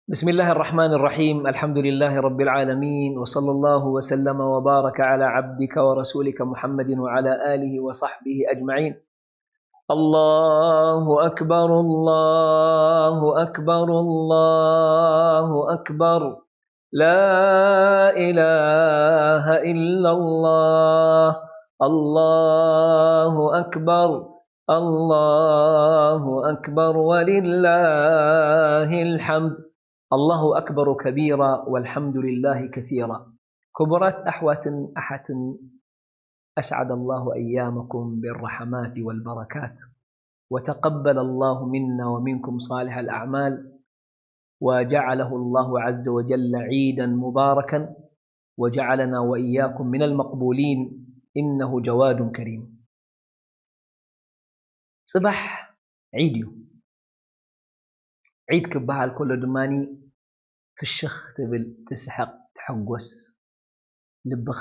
بسم الله الرحمن الرحيم. الحمد لله رب العالمين، وصلى الله وسلم وبارك على عبدك ورسولك محمد وعلى آله وصحبه أجمعين. الله أكبر، الله أكبر، الله أكبر. لا إله إلا الله. الله أكبر، الله أكبر، ولله الحمد. الله أكبر كبيرا، والحمد لله كثيرا. ክቡራት ኣሕዋትን ኣሓትን، أسعد الله أيامكم بالرحمات والبركات، وتقبل الله منا ومنكم صالح الأعمال، وجعله الله عز وجل عيدا مباركا، وجعلنا وإياكم من المقبولين، إنه جواد كريم. ጽባሕ ዒድ እዩ። ዒድ ክበሃል ከሎ ድማ ፍሽኽ ትብል፣ ትስሕቕ፣ ትሕጎስ፣ ልብኻ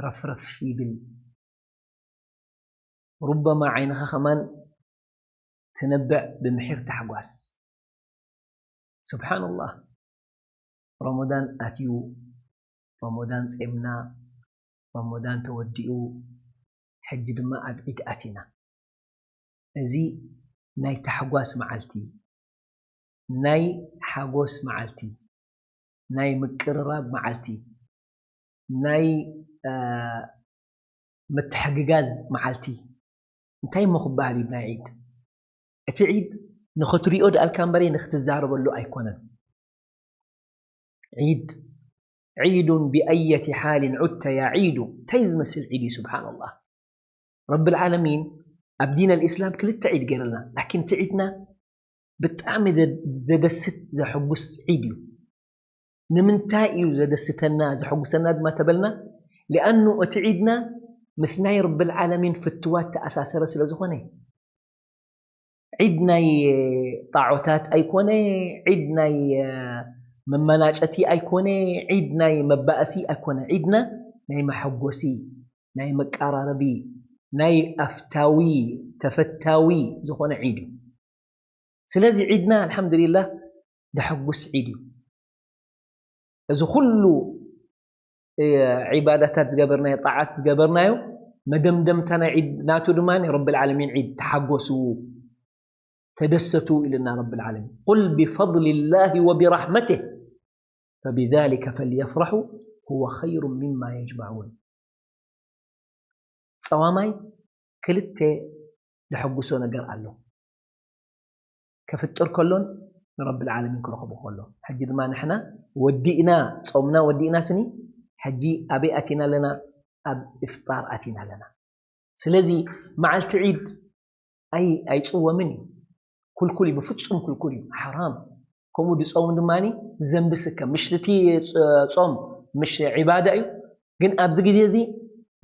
ረፍረፍ ይብል። ሩበማ ዓይንኻ ከማን ትነብዕ ብምሒር ታሕጓስ። ስብሓንላህ፣ ረመዳን ኣትዩ፣ ረመዳን ጼምና፣ ረመዳን ተወዲኡ፣ ሕጂ ድማ ኣብ ዒድ ኣቲና። እዚ ናይ ታሕጓስ መዓልቲ፣ ናይ ሓጎስ መዓልቲ፣ ናይ ምቅርራብ መዓልቲ፣ ናይ ምትሕግጋዝ መዓልቲ። እንታይ እሞ ክበሃል እዩ ናይ ዒድ? እቲ ዒድ ንኽትሪኦ ደኣልካ እምበረይ ንኽትዛረበሉ ኣይኮነን። ዒድ ዒዱን ብኣየቲ ሓልን ዑድተ ያ ዒዱ። እንታይ ዝመስል ዒድ እዩ? ስብሓንላህ። ረብል ዓለሚን ኣብ ዲን ኣልእስላም ክልተ ዒድ ገይርልና፣ ላኪን እቲ ዒድና ብጣዕሚ ዘ- ዘደስት ዘሐጉስ ዒድ እዩ። ንምንታይ እዩ ዘደስተና ዘሐጉሰና ድማ ተበልና? ሊኣኑ እቲ ዒድና ምስ ናይ ረብል ዓለሚን ፍትዋት ተኣሳሰረ ስለ ዝኾነ። ዒድ ናይ ጣዖታት ኣይኮነ፣ ዒድ ናይ መመናጨቲ ኣይኮነ፣ ዒድ ናይ መባእሲ ኣይኮነ። ዒድና ናይ መሐጎሲ፣ ናይ መቃራረቢ፣ ናይ ኣፍታዊ ተፈታዊ ዝኾነ ዒድ እዩ። ስለዚ ዒድና ኣልሓምዱሊላህ ደሐጉስ ዒድ እዩ። እዚ ኩሉ ዒባዳታት ዝገበርናዮ፣ ጣዓት ዝገበርናዮ፣ መደምደምታ ናይ ዒድ ናቱ ድማ ረብል ዓለሚን ዒድ ተሓጎሱ፣ ተደሰቱ ኢልና ረብል ዓለሚን። ቁል ብፈድሊላሂ ወብራሕመቲህ ፈብዛሊከ ፈልየፍረሑ ሁወ ኸይሩ ሚማ የጅመዑን። ጸዋማይ ክልተ ደሐጉሶ ነገር ኣሎ። ከፍጥር ከሎን ንረብል ዓለሚን ክረኽቦ ከሎ። ሕጂ ድማ ንሕና ወዲእና፣ ጾምና ወዲእና ስኒ፣ ሕጂ ኣበይ ኣቲና ኣለና? ኣብ ኢፍጣር ኣቲና ኣለና። ስለዚ መዓልቲ ዒድ ኣይ ኣይጽወምን እዩ። ኩልኩል እዩ፣ ብፍጹም ኩልኩል እዩ፣ ሓራም። ከምኡ ድጾም ድማ ዘንቢ ስከ ምሽ እቲ ጾም ምሽ ዒባዳ እዩ፣ ግን ኣብዚ ግዜ እዚ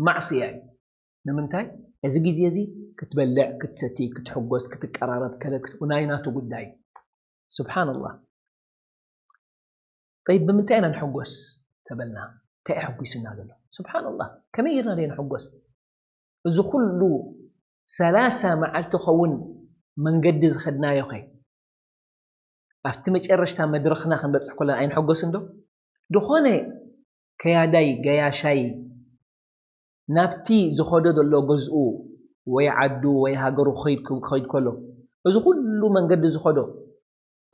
ማዕስያ እዩ። ንምንታይ? እዚ ግዜ እዚ ክትበልዕ፣ ክትሰቲ፣ ክትሕጎስ፣ ክትቀራረብ፣ ከለ ክትናይ ናቱ ጉዳይ እዩ። ስብሓንላህ። ጠይብ፣ ብምንታይ ኢና ንሕጎስ ተበልና? እንታይ ኣሕጒስና ዘሎ? ስብሓንላህ፣ ከመይ ጌርና ደይ ንሕጎስ? እዚ ኩሉ ሰላሳ መዓልቲ ኸውን መንገዲ ዝኸድናዮ ኸ ኣብቲ መጨረሽታ መድረኽና ክንበጽሕ ኮለና ኣይንሕጎስን ዶ? ዝኾነ ከያዳይ ገያሻይ ናብቲ ዝኸዶ ዘሎ ገዝኡ ወይ ዓዱ ወይ ሃገሩ ክኸይድ ክኸይድ ከሎ፣ እዚ ኩሉ መንገዲ ዝኸዶ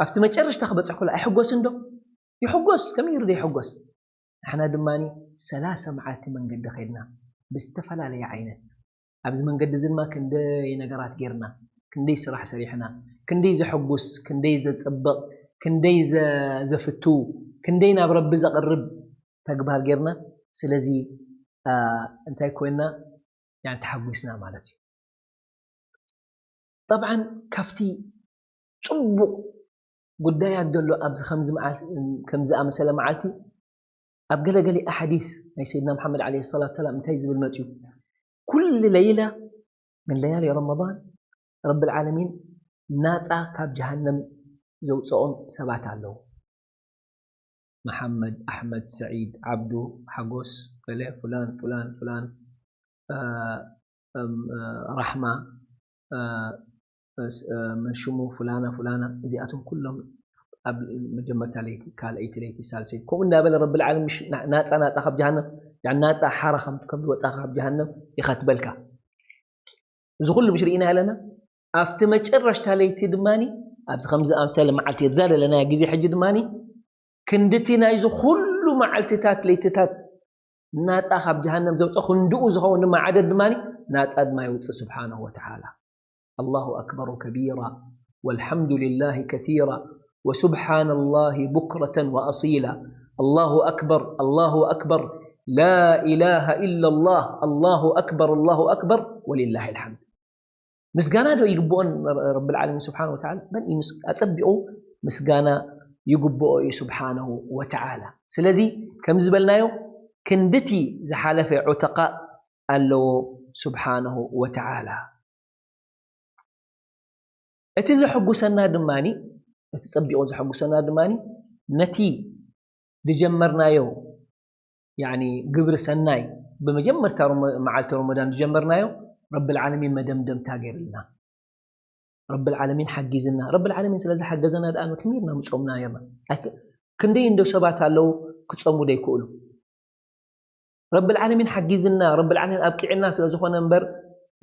ኣብቲ መጨረሽታ ክበጽሕ ከሎ ኣይሕጎስን ዶ? ይሕጎስ። ከመይ ኢሉ ዘይሕጎስ? ንሕና ድማ ሰላሳ መዓልቲ መንገዲ ኸድና ብዝተፈላለየ ዓይነት። ኣብዚ መንገዲ እዚ ድማ ክንደይ ነገራት ጌርና፣ ክንደይ ስራሕ ሰሪሕና፣ ክንደይ ዘሐጉስ፣ ክንደይ ዘጸብቕ፣ ክንደይ ዘ- ዘፍትው፣ ክንደይ ናብ ረቢ ዘቕርብ ተግባር ጌርና። ስለዚ ኣ፣ እንታይ ኮይና? ያን ተሓጒስና ማለት እዩ። ጠብዓን ካብቲ ጽቡቕ ጉዳያት ዘሎ ኣብዚ ከምዚ መዓልቲ፣ ከምዚ ኣመሰለ መዓልቲ ኣብ ገለገሊ ኣሓዲስ ናይ ሰይድና መሓመድ ዓለይሂ ሰላቱ ሰላም እንታይ ዝብል መጽዩ? ኩሉ ለይላ ምን ለያሊ ረመዳን ረብል ዓለሚን ናጻ ካብ ጀሃነም ዘውጽኦም ሰባት ኣለዉ። መሓመድ፣ ኣሕመድ፣ ሰዒድ፣ ዓብዱ፣ ሓጎስ፣ ገለ፣ ፉላን፣ ፉላን፣ ፉላን፣ እ፣ እም፣ እ፣ ራሕማ፣ እ፣ እ፣ ስ-፣ እ፣ መን ሽሙ፣ ፉላና፣ ፉላና፣ እዚኣቶም ኩሎም ኣብ መጀመርታ ለይቲ፣ ካልኣይቲ ለይቲ፣ ሳልሰይቲ፣ ከምኡ እንዳበለ ረብል ዓለሚን ምሽ-፣ ና-፣ ናፃ፣ ናፃ ካብ ጀሃነም፣ ያኒ ናፃ ሓራ ከም፣ ከም ዝወፃኻ ካብ ጀሃነም ኢኻ ትበልካ። እዚ ኩሉ ምሽ ርኢና ኣለና። ኣብቲ መጨረሽታ ለይቲ ድማኒ፣ ኣብዚ ከምዚ ኣምሳለ መዓልቲ፣ ኣብዛ ዘለናያ ግዜ ሕጂ ድማኒ፣ ክንድቲ ናይዚ ኩሉ መዓልትታት፣ ለይትታት ናፃ ካብ ጀሃነም ዘውፅኦ ክንድኡ ዝኸውን ድማ ዓደድ ድማኒ ናፃ ድማ የውፅእ ስብሓነሁ ወተዓላ። الله أكبر كبيرا والحمد لله كثيرا وسبحان الله بكرة وأصيلا. الله أكبر، الله أكبر، لا إله إلا الله، الله أكبر، الله أكبر، ولله الحمد. ምስጋና ዶ ይግብኦን ረብል ዓለሚን ስብሓን ወተዓላ? መን እዩ ምስ-፣ ኣጸቢቑ ምስጋና ይግብኦ እዩ ስብሓነሁ ወተዓላ። ስለዚ ከም ዝበልናዮ ክንድቲ ዝሓለፈ ዑተቃእ ኣለዎ ስብሓነሁ ወተዓላ። እቲ ዘሐጉሰና ድማኒ፣ እቲ ጸቢቑ ዘሐጉሰና ድማኒ ነቲ ዝጀመርናዮ፣ ያኒ፣ ግብሪ ሰናይ ብመጀመርታ ሮመ-፣ መዓልቲ ረመዳን ዝጀመርናዮ ረብል ዓለሚን መደምደምታ ገይርልና። ረብል ዓለሚን ሓጊዝና። ረብል ዓለሚን ስለ ዝሓገዘና ደኣ መክሚርና ምጾምና ኔርና። ኣይክ-፣ ክንደይ እንዶ ሰባት ኣለዉ ክጾሙ ዘይክእሉ። ረብል ዓለሚን ሓጊዝና፣ ረብል ዓለሚን ኣብቂዕና ስለ ዝኾነ እምበር፣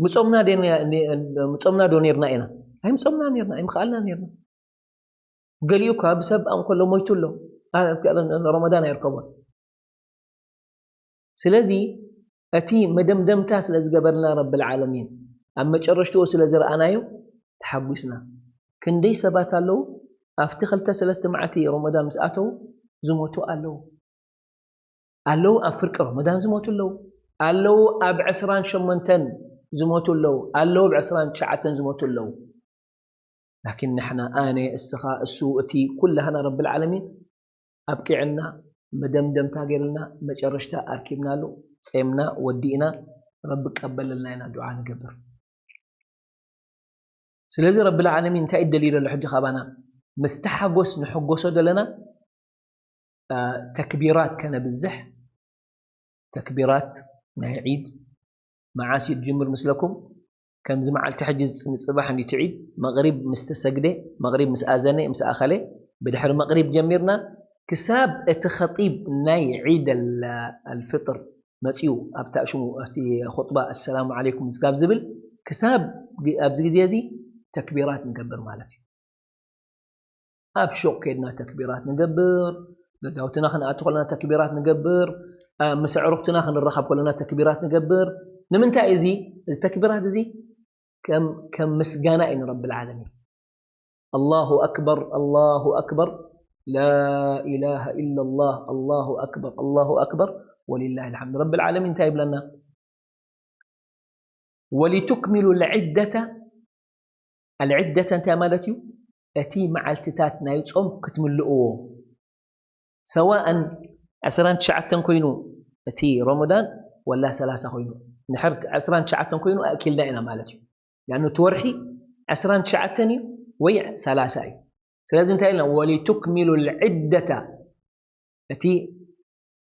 ምጾምና ዶ ኔ-፣ ምጾምና ዶ ኔርና ኢና? ኣይምጾምና ኔርና፣ ኣይምኸኣልና ኔርና። ገሊኡ እኳ ብሰብ እንከሎ ሞይቱ ኣሎ። ኣ-፣ ረመዳን ኣይርከቦን። ስለዚ እቲ መደምደምታ ስለ ዝገበርልና ረብል ዓለሚን፣ ኣብ መጨረሽትኡ ስለ ዝረኣናዮ ተሓጒስና። ክንደይ ሰባት ኣለዉ ኣብቲ ክልተ ሰለስተ መዓልቲ ረመዳን ምስ ኣተዉ ዝሞቱ ኣለዉ። ኣለዉ ኣብ ፍርቂ ረመዳን ዝሞቱ ኣለዉ። ኣለዉ ኣብ ዕስራን ሸሞንተን ዝሞቱ ኣለዉ። ኣለዉ ኣብ ዕስራን ትሽዓተን ዝሞቱ ኣለዉ። ላኪን ንሕና፣ ኣነ፣ እስኻ፣ እሱ፣ እቲ፣ ኩላህና ረብል ዓለሚን ኣብቂዕና፣ መደምደምታ ገይርልና፣ መጨረሽታ ኣርኪብናሉ፣ ጼምና ወዲእና፣ ረቢ ቀበለልና ኢና ዱዓ ንገብር። ስለዚ ረብል ዓለሚን እንታይ እዩ ደልዩ ዘሎ ሕጂ ካባና? ምስቲ ሓጎስ ንሕጎሶ ዘለና፣ አ፣ ተክቢራት ከነብዝሕ፣ ተክቢራት ናይ ዒድ መዓስ እዩ ዝጅምር ምስለኩም? ከምዚ መዓልቲ ሕጂ ዝጽ-፣ ንጽባሕ እንዲ እቲ ዒድ መቕሪብ ምስ ተሰግደ፣ መቕሪብ ምስ ኣዘነ፣ ምስ ኣኸለ፣ ብድሕሪ መቕሪብ ጀሚርና ክሳብ እቲ ኸጢብ ናይ ዒድ ኣል-፣ ኣልፍጥር መጺኡ ኣብታ ሽሙ ኣብቲ ኹጥባ ኣሰላሙ ዓለይኩም ዝጋብ ዝብል ክሳብ ግ-፣ ኣብዚ ግዜ እዚ ተክቢራት ንገብር ማለት እዩ። ኣብ ሹቕ ከድና ተክቢራት ንገብር፣ ገዛውትና ክንኣቱ ከለና ተክቢራት ንገብር፣ አ፣ ምስ ኣዕሩኽትና ክንራኸብ ከለና ተክቢራት ንገብር። ንምንታይ እዚ? እዚ ተክቢራት እዚ ከም፣ ከም ምስጋና እዩ ንረብል ዓለሚን። ኣላሁ ኣክበር፣ ኣላሁ ኣክበር፣ ላ ኢላሃ ኢላላህ፣ ኣላሁ ኣክበር፣ ኣላሁ ኣክበር፣ ወሊላሂል ሓምድ። ረብል ዓለሚን እንታይ ይብለና? ወሊቱክሚሉ ልዕደተ፣ ኣልዕደተ እንታይ ማለት እዩ? እቲ መዓልትታት ናይ ጾም ክትምልእዎ። ሰዋእን ዕስራን ትሽዓተን ኮይኑ እቲ ረመዳን ወላ ሰላሳ ኮይኑ። እንድሕር ዕስራን ትሽዓተን ኮይኑ ኣእኪልና ኢና ማለት እዩ። ያኑ እቲ ወርሒ ዕስራን ትሽዓተን እዩ ወይ ሰላሳ እዩ። ስለዚ እንታይ ኢልና? ወሊቱክሚሉ ልዕደተ፣ እቲ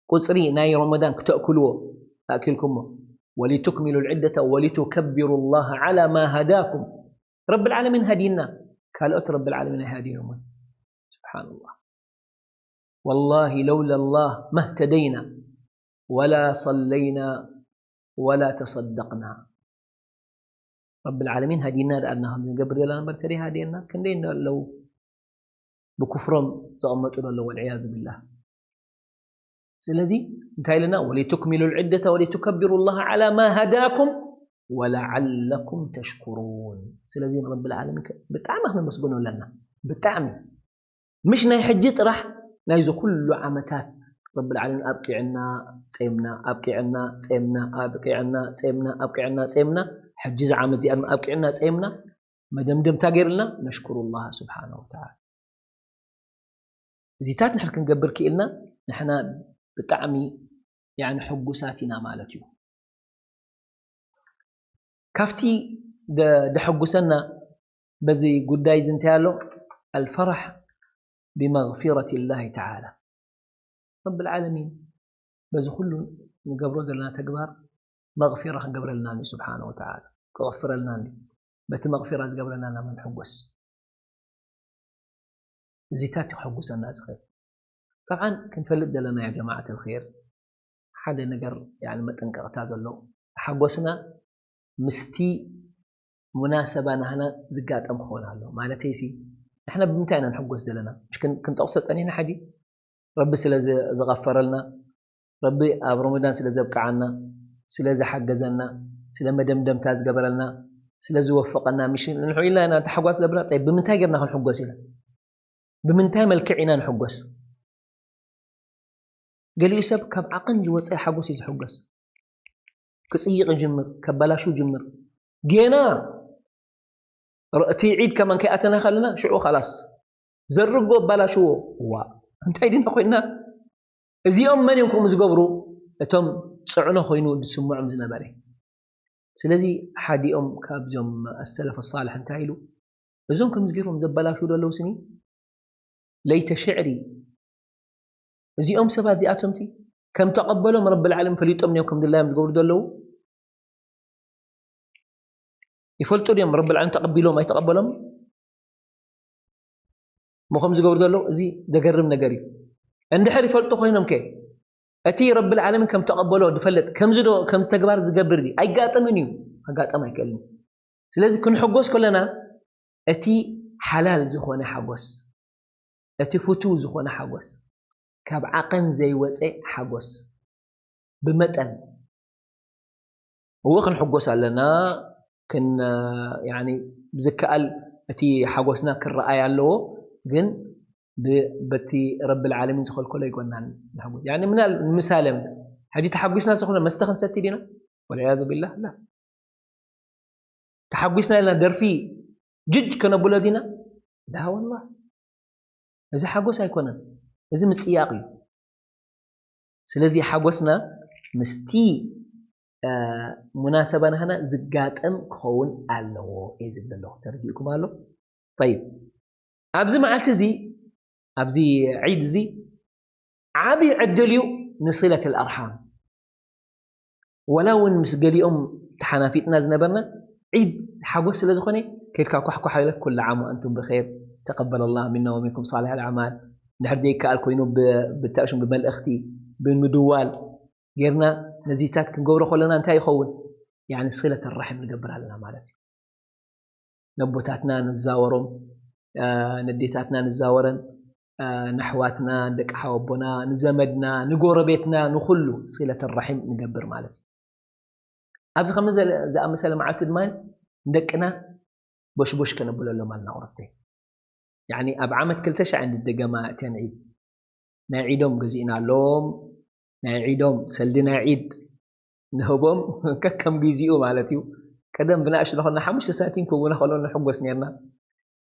ቁጽሪ ናይ ረመዳን ክተእክልዎ ኣእኪልኩሞ። ወሊቱክሚሉ ልዕደተ ወሊቱከቢሩ ላህ ዓላ ማ ሃዳኩም። ረብል ዓለሚን ሃዲና፣ ካልኦት ረብል ዓለሚን ኣይሃድዮምን። ስብሓንላህ። ወላሂ ለውላ ላህ መህተደይና ወላ ሰለይና ወላ ተሰደቅና። ረብል ዓለሚን ሃዲና ደኣልና ከምዚ ንገብር ዘለና እምበር ተደይ ሃድየና ክንደይ እንዶ ኣለዉ ብኩፍሮም ዘቐመጡ ዘለዉ፣ ወልዕያዙ ቢላህ። ስለዚ እንታይ ኢልና? ወሊቱክሚሉ ልዕደተ ወሊቱከቢሩ ላህ ዓላ ማ ሃዳኩም ወለዓለኩም ተሽኩሩን። ስለዚ ንረብል ዓለሚን ከ-፣ ብጣዕሚ ክነመስግኖ ኣለና። ብጣዕሚ። ምሽ ናይ ሕጂ ጥራሕ፣ ናይዚ ኩሉ ዓመታት ረብል ዓለሚን ኣብቂዕና ጼምና፣ ኣብቂዕና ጼምና፣ ኣብቂዕና ጼምና፣ ኣብቂዕና ጼምና፣ ሕጂ እዚ ዓመት እዚኣ ድማ ኣብቂዕና ጼምና፣ መደምደምታ ገይርልና፣ ነሽኩሩ ላህ ስብሓነሁ ወተዓላ። እዚታት ንሕር ክንገብር ክኢልና፣ ንሕና ብጣዕሚ፣ ያኒ፣ ሕጉሳት ኢና ማለት እዩ። ካብቲ ደ-፣ ደሐጉሰና በዚ ጉዳይ እዚ እንታይ ኣሎ? ኣልፈራሕ ብመግፊረት ላሂ ተዓላ። ረብል ዓለሚን በዚ ኩሉ ንገብሮ ዘለና ተግባር መግፊራ ክገብረልና እንዲ ስብሓነ ወተዓላ፣ ክቕፍረልና እንዲ። በቲ መግፊራ ዝገብረልና ኢና ንሕጎስ። እዚታት እዩ ከሕጉሰና ዝኽእል። ጠብዓን ክንፈልጥ ዘለና ያ ጀማዓት ልኸይር ሓደ ነገር ያኒ መጠንቀቕታ ዘሎ ሓጎስና ምስቲ ሙናሰባ ናህና ዝጋጠም ክኸውን ኣሎ። ማለተይሲ ንሕና ብምንታይ ኢና ንሕጎስ ዘለና? ክንጠቕሶ ጸኒሕና ሕጂ ረቢ ስለ ዝቐፈረልና፣ ረቢ ኣብ ረመዳን ስለ ዘብቅዓና፣ ስለ ዝሓገዘና፣ ስለ መደምደምታ ዝገበረልና፣ ስለ ዝወፈቐና ምሽ ንሕኡ ኢልና ኢና ተሓጓስ ገብርና። ጠይብ ብምንታይ ጌርና ክንሕጎስ ኢና? ብምንታይ መልክዕ ኢና ንሕጎስ? ገሊኡ ሰብ ካብ ዓቐን ዝወፀ ሓጎስ እዩ ዝሕጎስ። ክፅይቕ ይጅምር፣ ከበላሹ ይጅምር። ጌና እቲ ዒድ ከማን ከይኣተና ከለና ሽዑ ካላስ ዘርጎ ኣባላሽዎ። ዋ እንታይ ድና ኮይና? እዚኦም መን እዮም ከምኡ ዝገብሩ? እቶም ፅዕኖ ኮይኑ ዝስምዖም ዝነበረ። ስለዚ ሓዲኦም ካብዞም ኣሰለፍ ሳልሕ እንታይ ኢሉ? እዞም ከምዚ ገይሮም ዘበላሽዉ ዘለዉ ስኒ ለይተ ሽዕሪ እዚኦም ሰባት እዚኣቶምቲ ከም ተቐበሎም ረብል ዓለሚን ፈሊጦም እዮም ከም ድላዮም ዝገብሩ ዘለዉ። ይፈልጡ ድዮም ረብል ዓለሚን ተቐቢሎም ኣይተቐበሎም? እሞ ከም ዝገብሩ ዘለዉ እዚ ዘገርም ነገር እዩ። እንድሕር ይፈልጡ ኮይኖም ከ እቲ ረብል ዓለሚን ከም ተቐበሎ ዝፈልጥ ከምዚ ዶ ከምዚ ተግባር ዝገብር ድዩ? ኣይጋጠምን እዩ። ኣጋጠም ኣይክእልን። ስለዚ ክንሕጎስ ከለና እቲ ሓላል ዝኾነ ሓጎስ፣ እቲ ፍቱው ዝኾነ ሓጎስ፣ ካብ ዓቐን ዘይወፀ ሓጎስ ብመጠን። እወ ክንሕጎስ ኣለና፣ ክን ያኒ ብዝከኣል እቲ ሓጎስና ክረኣይ ኣለዎ፣ ግን ብ- በቲ ረብል ዓለሚን ዝኸልከሎ ይኮናን ንሕጎስ። ያኒ ምናል ምሳሌ ሕጂ ተሓጒስና ዝኾነ መስተ ክንሰቲ ዲና? ወልዕያዙ ቢላህ ላ። ተሓጒስና ኢልና ደርፊ ጅጅ ከነብሎ ዲና? ላ ወላሂ። እዚ ሓጎስ ኣይኮነን። እዚ ምጽያቕ እዩ። ስለዚ ሓጎስና ምስቲ ሙናሰባ ናህና ዝጋጠም ክኸውን ኣለዎ እየ ዝብል ኣለኹ። ተረዲእኩም ኣሎ? ጠይብ፣ ኣብዚ መዓልቲ እዚ ኣብዚ ዒድ እዚ ዓቢ ዕድል እዩ ንሲለት ኣልኣርሓም። ወላ እውን ምስ ገሊኦም ተሓናፊጥና ዝነበርና ዒድ ሓጎስ ስለ ዝኾነ ከድካ ኳሕኳሕ ኢለ ኩሉ ዓም ወኣንቱም ብኸይር ተቀበለ ላህ ሚና ወሚንኩም ሳሊሕ ኣልኣዕማል። እንድሕር ዘይከኣል ኮይኑ ብታእሹም ብመልእኽቲ ብምድዋል ጌርና ነዚታት ክንገብሮ ከለና እንታይ ይኸውን? ያኒ ሲለት ራሒም ንገብር ኣለና ማለት እዩ። ነቦታትና ንዛወሮም፣ ነዴታትና ንዛወረን፣ ንኣሕዋትና፣ ንደቂ ሓወቦና፣ ንዘመድና፣ ንጎረቤትና፣ ንኹሉ ሲለት ራሒም ንገብር ማለት እዩ። ኣብዚ ከምዚ ዝኣመሰለ መዓልቲ ድማ ንደቅና ቦሽቦሽ ከነብለሎም ኣለና ቁረብተይ። ያኒ ኣብ ዓመት ክልተ ሻዕ እንድደገማ እተን ዒድ። ናይ ዒዶም ገዚእናሎም፣ ናይ ዒዶም ሰልዲ ናይ ዒድ ንህቦም ከከም ግዚኡ ማለት እዩ። ቀደም ብናእሽቱ ኾና ሓሙሽተ ሳንቲም ክህቡና ከለዉ ንሕጎስ ኔርና።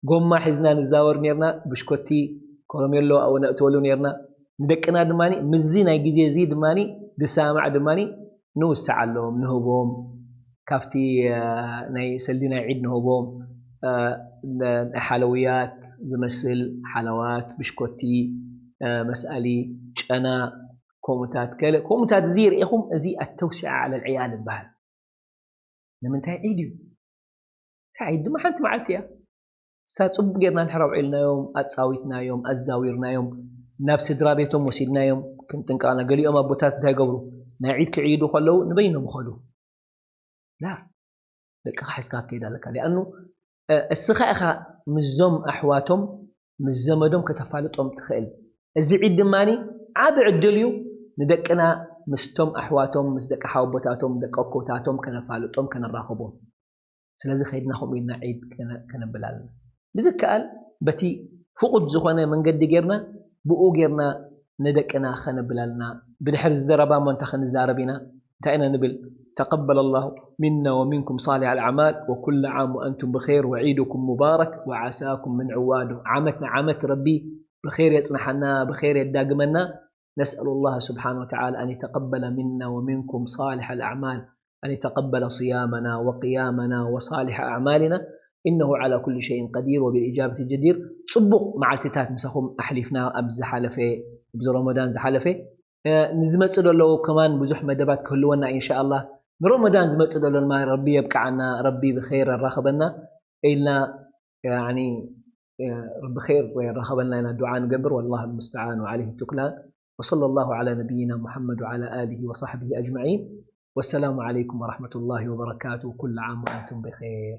ጎማ ሒዝና ንዛወር ኔርና፣ ብሽኮቲ፣ ኮረሜሎ ኣብኡ ነእትወሉ ኔርና። ንደቅና ድማ ምዚ ናይ ግዜ እዚ ድማ ዝሰማማዕ ድማ ንውስዓሎም፣ ንህቦም። ካብቲ ናይ ሰልዲ ናይ ዒድ ንህቦም፣ ናይ ሓለውያት ዝመስል ሓለዋት፣ ብሽኮቲ፣ መስኣሊ፣ ጨና፣ ከምኡታት ገለ ከምኡታት እዚ ርኢኹም፣ እዚ ኣተውሲዓ ዓለል ዕያል ይበሃል። ንምንታይ ዒድ እዩ? እታ ዒድ ድማ ሓንቲ መዓልቲ እያ። እሳ ጽቡቕ ጌርና እንድሕር ኣውዒልናዮም፣ ኣጻዊትናዮም፣ ኣዛዊርናዮም፣ ናብ ስድራ ቤቶም ወሲድናዮም፣ ክንጥንቀቕ ኣለና። ገሊኦም ኣቦታት እንታይ ይገብሩ? ናይ ዒድ ክዕይዱ ከለዉ ንበይኖም ይኸዱ። ላ፣ ደቅኻ ሒዝካ ክትከይድ ኣለካ። ሊኣኑ፣ እ፣ እስኻ ኢኻ ምስዞም ኣሕዋቶም፣ ምስ ዘመዶም ከተፋልጦም ትኽእል። እዚ ዒድ ድማ ዓቢ ዕድል እዩ ንደቅና ምስቶም ኣሕዋቶም፣ ምስ ደቂ ሓወቦታቶም፣ ደቂ ኣኮታቶም ከነፋልጦም፣ ከነራኽቦም። ስለዚ ከይድና ከምኡ ኢልና ዒድ ከነ-፣ ከነብል ኣለና። ብዝከኣል በቲ ፍቑድ ዝኾነ መንገዲ ጌርና፣ ብኡ ጌርና ንደቅና ከነብል ኣለና። ብድሕሪ እዚ ዘረባ እሞ እንታይ ክንዛረብ ኢና? እንታይ ኢና ንብል? ተቀበለ ላሁ ሚና ወሚንኩም ሳሊሕ ኣልኣዕማል ወኩለ ዓም ወኣንቱም ብኸይር ወዒድኩም ሙባረክ ወዓሳኩም ምን ዕዋዱ። ዓመት ንዓመት ረቢ ብኸይር የጽንሓና፣ ብኸይር የዳግመና። ነስኣሉ ላህ ስብሓነ ወተዓላ ኣን የተቀበለ ሚና ወሚንኩም ሳሊሕ ኣልኣዕማል። أن يتقبل صيامنا وقيامنا وصالح أعمالنا إنه على كل شيء قدير وبالإجابة جدير። ጽቡቕ መዓልትታት ምሳኹም ኣሕሊፍና ኣብ ዝሓለፈ፣ ኣብዚ ረመዳን ዝሓለፈ፣ እ፣ ንዝመጽእ ዘለዉ ከማን ብዙሕ መደባት ክህልወና ኢንሻኣላህ። ንረመዳን ዝመጽእ ዘሎ ድማ ረቢ የብቅዓና፣ ረቢ ብኸይር ኣራኽበና ኢልና፣ ያኒ፣ ብኸይር የራኸበና ኢና ዱዓ ንገብር። والله المستعان وعليه التكلان. وصلى الله على نبينا محمد وعلى آله وصحبه أجمعين. والسلام عليكم ورحمة الله وبركاته. كل عام وأنتم بخير.